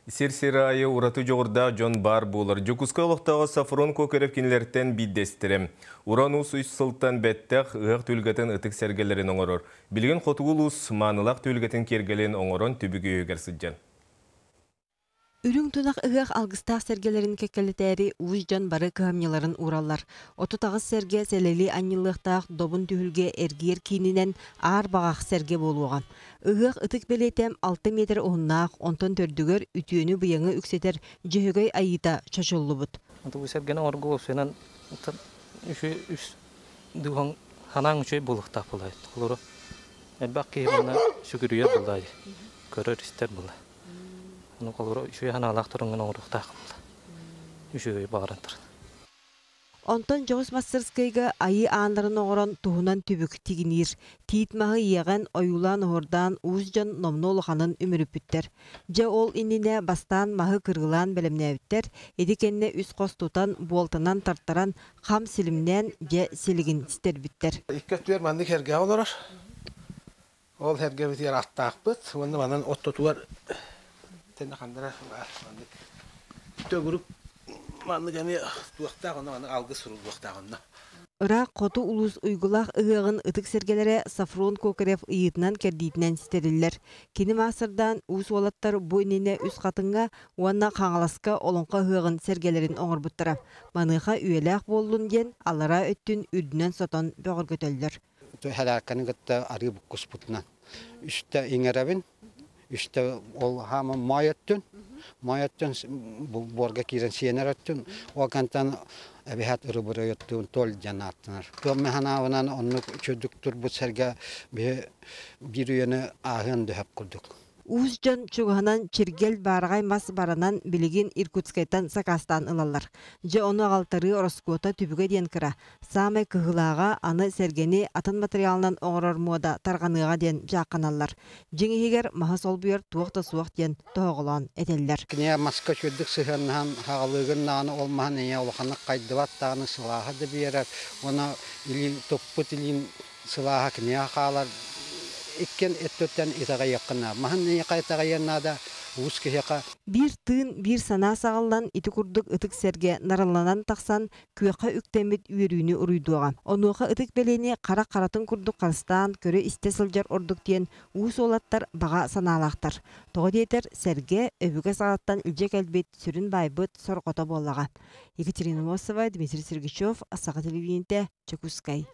Сир-сир аайы ураты дьоҕурдаах дьон баар буолар. Дьокуускай олохтооҕо Софрон Кокарев кинилэртэн биирдэстэрэ. Уран уус үс сылтан бэттэх ыһыах түһүлгэтин ытык сэргэлэрин оҥорор. Билигин хотугу улуус маанылаах түһүлгэтин киэргэлин оҥорон түбүк үөһүгэр сылдьар. Үрүҥ тунах ыһыах алгыстаах сэргэлэрин кэккэлэтээри уус дьон бары кыһамньыларын уураллар. 38 сэргэ сэлэлии анньыллыахтаах добун түһүлгэ эргийэр киининэн аар баҕах сэргэ буолуоҕа. Ыһыах ытык бэлиэтэ 6 метр уһуннаах, онтон төрдүгэр үтүөнү-быйаҥы үксэтэр Дьөһөгөй айыыта чочуллубут. Бу сэргэни оҥорго уопсайынан үс дууһаҥ ханаан үчүгэй буолуохтаах буолаайт. Олору элбэх киһи манна сүгүрүйэр буоллаай, көрөр-истэр буолла. Ону холобура үчүгэй санаалаах туруҥҥун оҥоруохтаах буолла. Үчүгэй баҕаран туран. Онтон дьоҕус мастарыскыайга айыы ааннарын оҥорон туһунан түбүк тигиниир. Тиит маһы иэҕэн, ойуулаан-оһуордаан уус дьон номнуо улаханын үмүрүппүттэр. Дьэ ол иннинэ бастаан маһы кырыылаан бэлэмнээбиттэр, ити кэннэ үс хос тутан, буолтанан тартаран, хам силимнээн, дьэ силигин ситэрбиттэр. Икки өттүгэр маннык эргэ олорор. Ол эргэбитигэр аттаахпыт уонна манан оттотугар тэнэ хандара маннык төгүрүк маннык эмиэ туохтаах онно маннык алгыс суруллуохтаах онно. Ыраах хоту улуус уйгулаах ыһыаҕын ытык сэргэлэрэ Софрон Кокарев ыйыытынан-кэрдиитинэн ситэриллэр. Кини маастардаан уус уолаттар бу иннинэ Үс Хатыҥҥа уонна Хаҥаласка Олоҥхо ыһыаҕын сэргэлэрин оҥорбуттара. Маныаха үйэлээх буоллун диэн аллараа өттүн үрдүнэн сотон бөҕөргөтөллөр. Сэлээркэни кытта арыы буккуспутунан үстэ иҥэрэбин, үстэ ол хаама моой өттүн, моой өттүн буорга киирэн сиэнэр өттүн, ол кантан эбиһэт ырыбырый өттүн толь диэн ааттанар. Туом ханаабынан оннук үчүгдүк турбут сэргэ биир үйэни ааһыан дөһөп курдук. Уус дьон чугаһынан чиргэл баараҕай мас баранан билигин Иркутскайтан сакаастаан ылаллар. Дьэ ону аҕалтарыы ороскуота түбүгэ диэн кыра. Саамай кыһыылааҕа аны сэргэни атын матырыйаалынан оҥорор муода тарҕаныаҕа диэн дьаахханаллар. Дьиҥ иһигэр маһы солбуйар туох да суох диэн тоһоҕолоон этэллэр. Кинигэ маска үчүгэйдик сыһыаннаһан хаҕалыыгын даҕаны ол маһын ийэ улаханнык хайдыбат даҕаны сылааһы да биэрэр уонна илиин туппут илиин сылааһа киниэхэ хаалар иккиэн өттүттэн итэҕэйиэххэ наада. Маһын эйиэхэ итэҕэйиэн наада, уус киһиэхэ. Биир тыын, биир санаа саҕыллан, ити курдук ытык сэргэ нарылланан тахсан, күөххэ үктэммит үөрүүнү уруйдуоҕа. Онуоха ытык бэлиэни харах харатын курдук харыстаан, көрө-истэ сылдьар ордук диэн уус уолаттар баҕа санаалаахтар. Тоҕо диэтэр, сэргэ өбүгэ саҕаттан илдьэ кэлбит сүрүн баайбыт сорҕото буоллаҕа. Екатерина Мосова, Дмитрий Сергучев, Саха телевидениетэ, Дьокуускай.